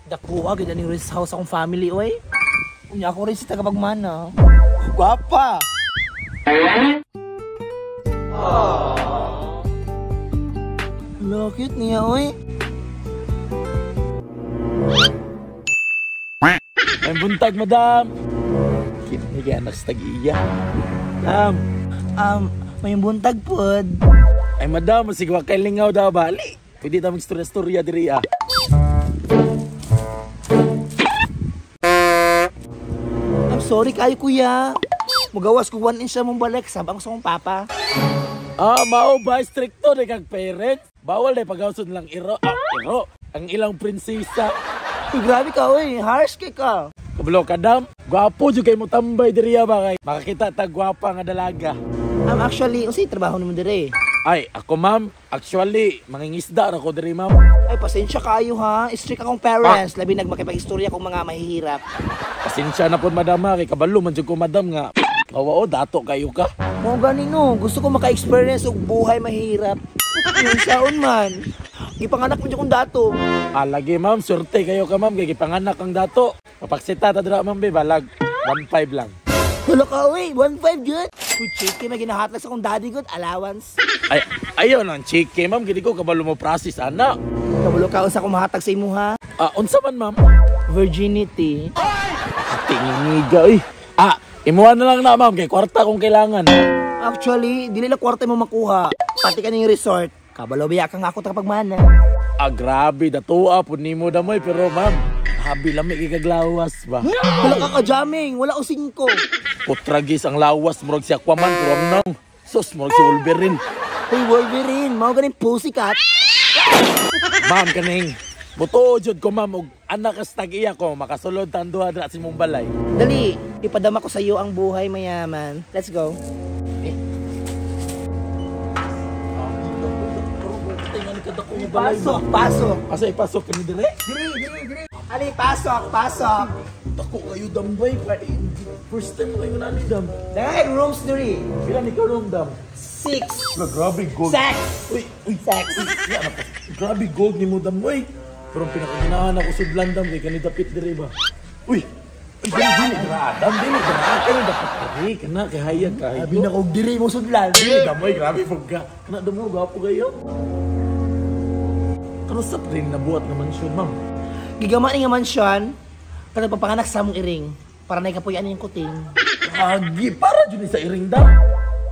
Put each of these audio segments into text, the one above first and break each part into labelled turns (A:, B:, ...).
A: Dakuha gid aning rest house akong family oy. Unya ako rin si tagapagmana. Gwapa. Hello, cute niya oy.
B: Ay buntag, madam. Cute niya anak sa tag-iya. Madam.
A: May buntag pod.
B: Ay madam, sige wa kay lingaw daw bali. Pwede ta magstorya-storya diri ah.
A: I'm sorry kayo kuya. Mugawas ko 1 inch mong balik sabang sa akong papa.
B: Ah, mao ba stricto de kag parents? Bawal day pagawson lang iro. Ah, iro ang ilang prinsesa.
A: Uy, grabe ka oy, harsh kay ka.
B: Kabalo ka dam. Gwapo jud kay mo tambay diri ba kay makakita ta gwapa nga dalaga.
A: Actually, unsay trabaho nimo diri?
B: Ay, ako ma'am, actually mangingisda ra ko diri ma'am.
A: Ay, pasensya kayo ha. Strict akong parents, labi nagmakipag-istorya kong mga mahihirap.
B: Pasensya na pod madam ha, kay kabalo man jud ko madam nga. Kawa o dato kayo ka.
A: Mo gani no, gusto ko maka-experience og buhay mahirap. Yung saon man. Gipanganak man jud kong dato.
B: Ah, lagi ma'am, swerte kayo ka ma'am kay gipanganak ang dato. Papaksita ta dira ma'am be, balag 1.5 lang.
A: Wala ka oy, 1.5 jud. Uy, chiki may ginahatag sa akong daddy good allowance.
B: Ay, ayon ang chiki ma'am, gidi ko kabalo mo process ana.
A: Kabalo ka unsa akong mahatag sa imuha?
B: Ah, unsa man ma'am?
A: Virginity.
B: Tingingiga oy. Ah, imuha na lang na ma'am kay kwarta kung kailangan.
A: Actually, dili lang kwarta mo makuha. Pati kaning resort. Kabalo biya ka nga ako tagapagmana.
B: Ah, grabe datoa pud nimo damoy pero ma'am, habi lami kay kaglawas ba.
A: Wala ka ka-jamming, wala o 5.
B: Putragis ang lawas murag si Aquaman pero ang nang sus murag si Wolverine.
A: Hey Wolverine, mao ganing pussycat.
B: Ma'am kaning buto jud ko ma'am og anak kas tag-iya ko makasulod tan duha dira sa imong balay.
A: Dali, ipadama ko sa iyo ang buhay mayaman. Let's go. Pasok, pasok.
B: Asa ipasok kami dire?
A: Dire, dire, dire. Ali, pasok, pasok.
B: Dako kayo dambay. First time kayo nani dam.
A: Dahil rooms diri.
B: Pila ni ka room dam?
A: 6.
B: Grabe gold.
A: 6.
B: Uy, uy,
A: 6.
B: Grabe gold ni mo dam, uy. Pero pinakaginahan ako sudlan dam kay kani dapit diri ba. Uy. Uy, dili dili dra dam, dili dra kani dapit diri kana kay hayag ka.
A: Abi na kog diri mo sudlan.
B: Dili dam, uy, grabe pug ka. Kana dam mo gwapo kayo. Karon sa rin nabuhat nga mansyon, ma'am.
A: Gigama ni nga mansyon kada pagpanganak sa among iring para nay kapuy-an yung kuting.
B: Agi para jud ni sa iring dam.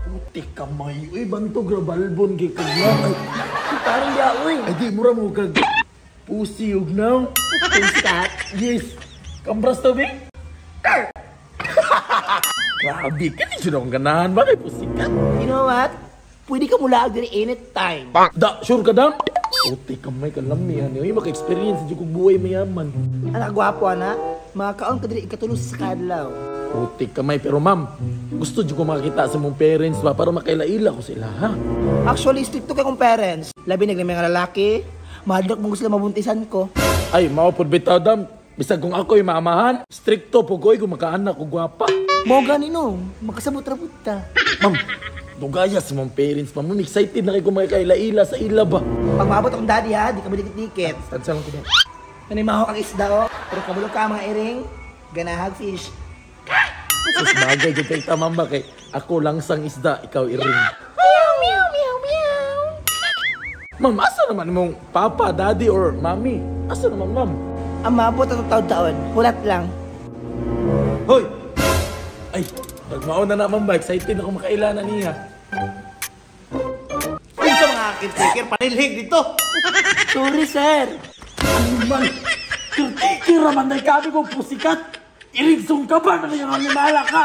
B: Puti kamay uy bantog ra balbon kay kag.
A: Ay, parang di uy.
B: Ay di mura mo kag pusi ug naw.
A: Pussycat.
B: Yes. Kambras to be. Grabe kani jud akong ganahan ba kay pussycat.
A: You know what? Pwede ka mulaag diri anytime.
B: Da, sure ka dam? Puti kamay ka lami ani. Uy, maka-experience jud kog buhay mayaman.
A: Anak gwapo ana, makakaon ka diri ikatulo sa kadlaw.
B: Puti kamay pero ma'am, gusto jud ko makakita sa mong parents ba para makaila-ila ko sila ha.
A: Actually, stricto kay kong parents. Labi na mga lalaki, mahadlok mong sila mabuntisan ko.
B: Ay, mao pud bitaw dam. Bisag kung ako'y maamahan, stricto po ko'y kung makaanak og gwapa.
A: Mao gani no, makasabot ra pud ta.
B: Ma'am, dugaya sa mong parents pa. Ma'am, excited na kay kung makakaila-ila sa ila ba.
A: Pag maabot akong daddy ha, di ka madikit-dikit.
B: Tansa lang ko ba?
A: Nanimaho kang isda o. Pero kabalo ka mga iring, ganahag fish.
B: Sus, bagay dyan kay tamam ba kay ako lang sang isda, ikaw iring.
A: Meow, meow, meow, meow.
B: Ma'am, asa naman mong papa, daddy, or mami? Asa naman, ma'am?
A: Ang maabot at taon-taon, hulat lang.
B: Hoy! Ay, pagmaon na naman ba? Excited ako makaila na niya.
C: Unsa mga caretaker panilhig dito?
A: Sorry, sir.
B: Ano man? Caretaker naman na kami kong pusikat. Irigsong ka ba na yung animala ka?